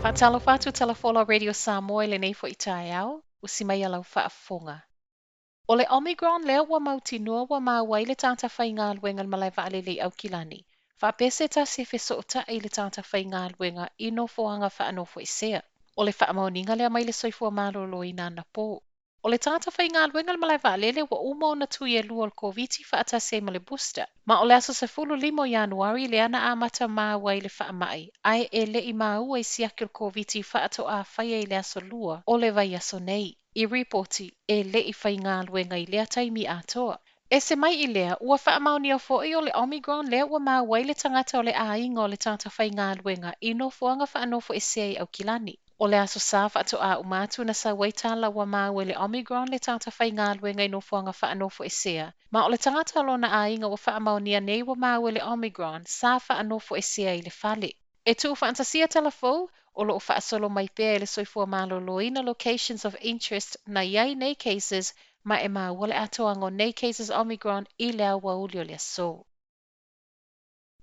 Faatalofa atu Tala Folau Radio Samoa i lenei foi taeao, usi mai a lau faafofoga. O le Omicron lea ua mautinoa ua maua ai le tagata faigaluega i le malae vaalele i Aukilani, faapea se tasi e fesootai i le tagata faigaluega i nofoaga faanofoesea. O le faamaoniga lea mai le Soifua Maloloina anapō. O le tagata faigaluega i le malae vaalele ua uma ona tui e lua o le Koviti faatasi ai ma le booster. Ma o le aso 15 o Ianuari lea na amata maua ai le faamai, ae e le i maua i siaki o le Koviti faatoa faia i le aso 2 o le vaiaso nei. I ripoti, e le i faigaluega i lea taimi atoa. Ese mai i lea, ua faamaonia foi o le Omicron lea ua maua ai le tagata o le aiga o le tagata faigaluega i nofoaga faanofoesea i Aukilani. O le Aso Sa faatoa uma atu na sau ai tala ua maua i le Omicron le tagata faigaluega i nofoaga faanofoesea, ma o le tagata o lona aiga ua faamaonia nei ua maua i le Omicron sa faanofoesea i le fale. E tuufaatasia tala fou, o lo o faasolo mai pea e le Soifua Maloloina locations of interest na i ai nei cases ma e maua le atoaga o nei cases Omicron i le aoauli o le aso.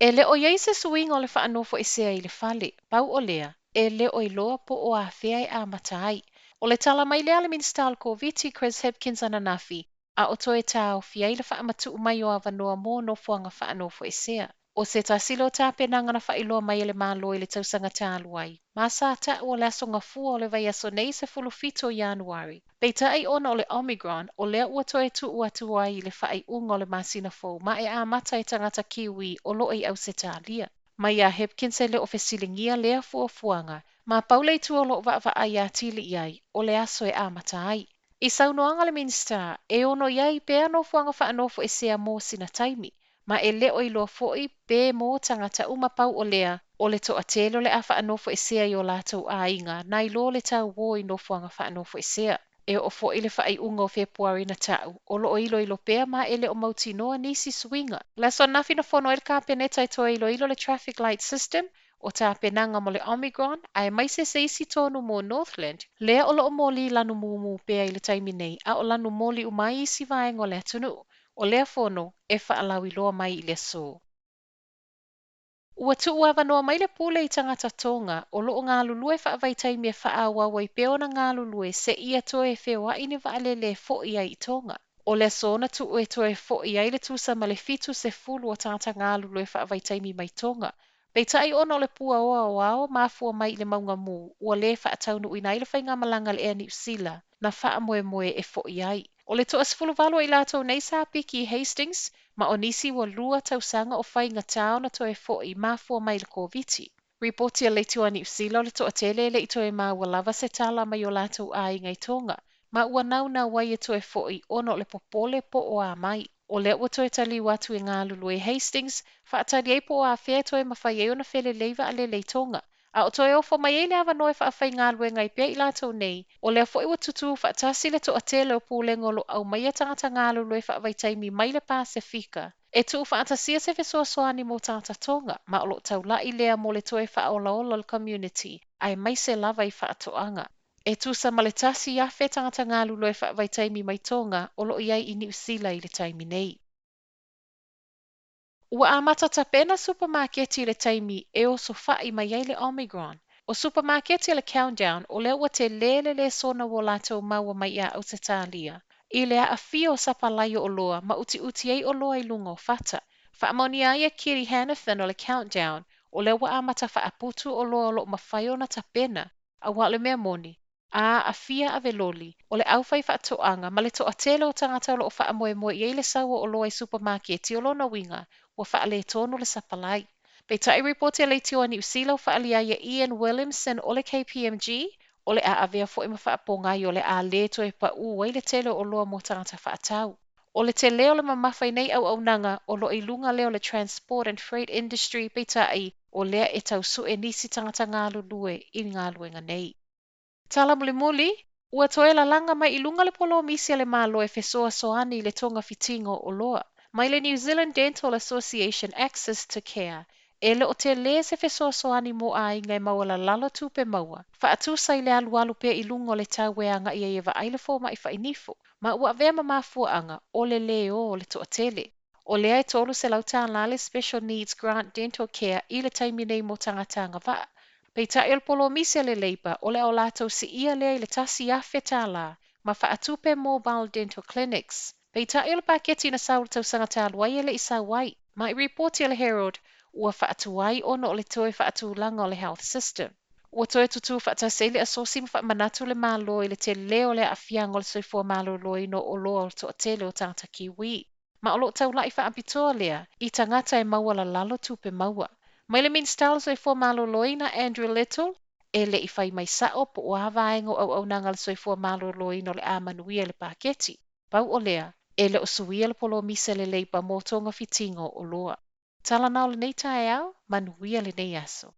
E le o i ai se suiga o le faanofoesea i le fale, pau o lea, e le o iloa po o afea e amata ai. O le tala mai lea a le Minisita o le Koviti Chris Hipkins ananafi, a o toe taofi ai le faamatuu mai o avanoa mo nofoaga faanofoesea. O se tasi lea o tapenaga na faailoa mai e le Malo i le tausaga talu ai, ma sa taua o le aso Gafua o le vaiaso nei 17 o Ianuari. Peitai ona o le Omicron, o lea ua toe tuu atu ai i le faaiuga o le masina fou ma e amata i tagata Kiwi o lo o i Ausetalia. Mai iā Hipkins e le o fesiligia lea fuafuaga, ma pau le itu o lo o vaavaai atili i ai, o le aso e amata ai. I saunoaga a le Minisita, e ono i ai pea nofoaga faanofoesea mo sina taimi, ma e le o iloa foi pe mo tagata uma pau o lea, o le toatele o le a faanofoesea i o latou aiga nai lo le tauō i nofoaga faanofoesea. E oo foi i le faaiuga o Fepuari na ta'u, o lo o iloilo pea ma e le o mautinoa nisi suiga. O le aso ananafi na fono ai le Kapeneta e toe iloilo le traffic light system, o tapenaga mo le Omicron, aemaise se isi tonu mo Northland, lea o lo o moli lanumumu pea i le taimi nei, a o lanu moli uma ai isi vaega o le atunuu. O lea fono e faalauiloa mai i le aso. Ua tuu avanoa mai le pule i tagata Tonga o lo o galulue faavaitaimi e faaauau ai pea ona galulue seia toe feoai ni vaalele e fo'i ai i Tonga. O le aso na tuu e toe fo'i ai le tusa ma le 70 o tagata galulue faavaitaimi mai Tonga. Peitai ona o le puaoa o ao mafua mai i le mauga mū, ua lē faataunuuina ai le faigamalaga a le Ea Niu Sila na faamoemoe e fo'i ai. O le toa-18 o i latou nei sa piki i Hastings, ma o nisi ua lua tausaga o faigata ona toe fo'i mafua mai i le Koviti. Ripoti a le Leitioa Niu Sila o le toatele e le i toe maua lava se tala mai o latou aiga i Tonga, ma ua naunau ai e toe fo'i ona o le popole po o a mai. O lea ua toe taliu atu e galulue i Hastings, faatali ai po o afea e toe mafai ai ona felelei vaalele i Tonga. A o toe ofo mai ai le avanoa e faafaigaluega ai pea i latou nei, o lea foi ua tutū faatasi le toatele o pulega o lo o aumaia tagata galulue faavaitaimi mai le Pasefika e tuufaatasia se fesoasoani mo tagata Tonga, ma o lo o taula'i lea mo le toe faaolaola o le community, aemaise lava i faatoaga. E tusa ma le 1,000 tagata galulue faavaitaimi mai Tonga o lo o i ai i Niu Sila i le taimi nei. Ua amata tapena supamaketi i le taimi e osofa'i mai ai le Omicron. O supamaketi a le Countdown, o lea ua telē le lesona ua latou maua mai iā Ausetalia i le aafia o sapalai o oloa ma utiuti ai oloa i luga o fata. Faamaonia ai e Kitty Hanafin o le Countdown, o lea ua amata faaputu oloa o lo o mafai ona tapena, aua o le mea moni, a aafia aveloli, o le aufaifaatoaga ma le toatele o tagata o lo o faamoemoe i ai le sau o oloa i supamaketi, o lona uiga, ua faaletonu le sapalai. Peitai ripoti a Leitioa Niu Sila ua faaalia ai e Ian Williamson o le KPMG, o le a avea foi ma faapogai o le a lē toe paʻū ai le tele o oloa mo tagata faatau. O le telē o le mamafa i nei auaunaga o lo o i luga lea o le Transport and Freight Industry, peitai, o lea e tau sue nisi tagata galulue i galuega nei. Tala mulimuli, Ua toe lalaga mai i luga le polomisi a le Malo e fesoasoani i le togafitiga o oloa. Mai le New Zealand Dental Association Access to Care, e le o telē se fesoasoani mo aiga e maualalalo tupe maua, faatusa i le alualu pea i luga o le tau e agai ai e vaai le fomai fainifo, ma ua avea ma mafuaaga o le lē ō o le toatele. O lea e $300 le Special Needs Grant Dental Care i le taimi nei mo tagata agavaa. Peitai o le polomisi a le Labour o le a o latou siia lea i le $1,000 ma faatupe mobile dental clinics. Peitai o le paketi na sau i le tausaga talu ai e le i sau ai. Ma i ripoti a le Herald, ua faatuai ona o le toe faatulaga o le health system. Ua toe tutū faatasi ai le asosi ma faamanatu le Malo i le telē o le aafiaga o le soifua maloloina o oloa o le toatele o tagata Kiwi. Ma o lo o taulai faapitoa lea i tagata e maualalalo tupe maua. Mai le Minisita o le Soifua Maloloina Andrew Little, e le i fai mai sao po o a vaega o auaunaga a le soifua maloloina o le a manuia i le paketi. Pau o lea, e le o suia le polomisi a le Labour mo togafitiga o oloa. Tala na o lenei taeao, manuia lenei aso.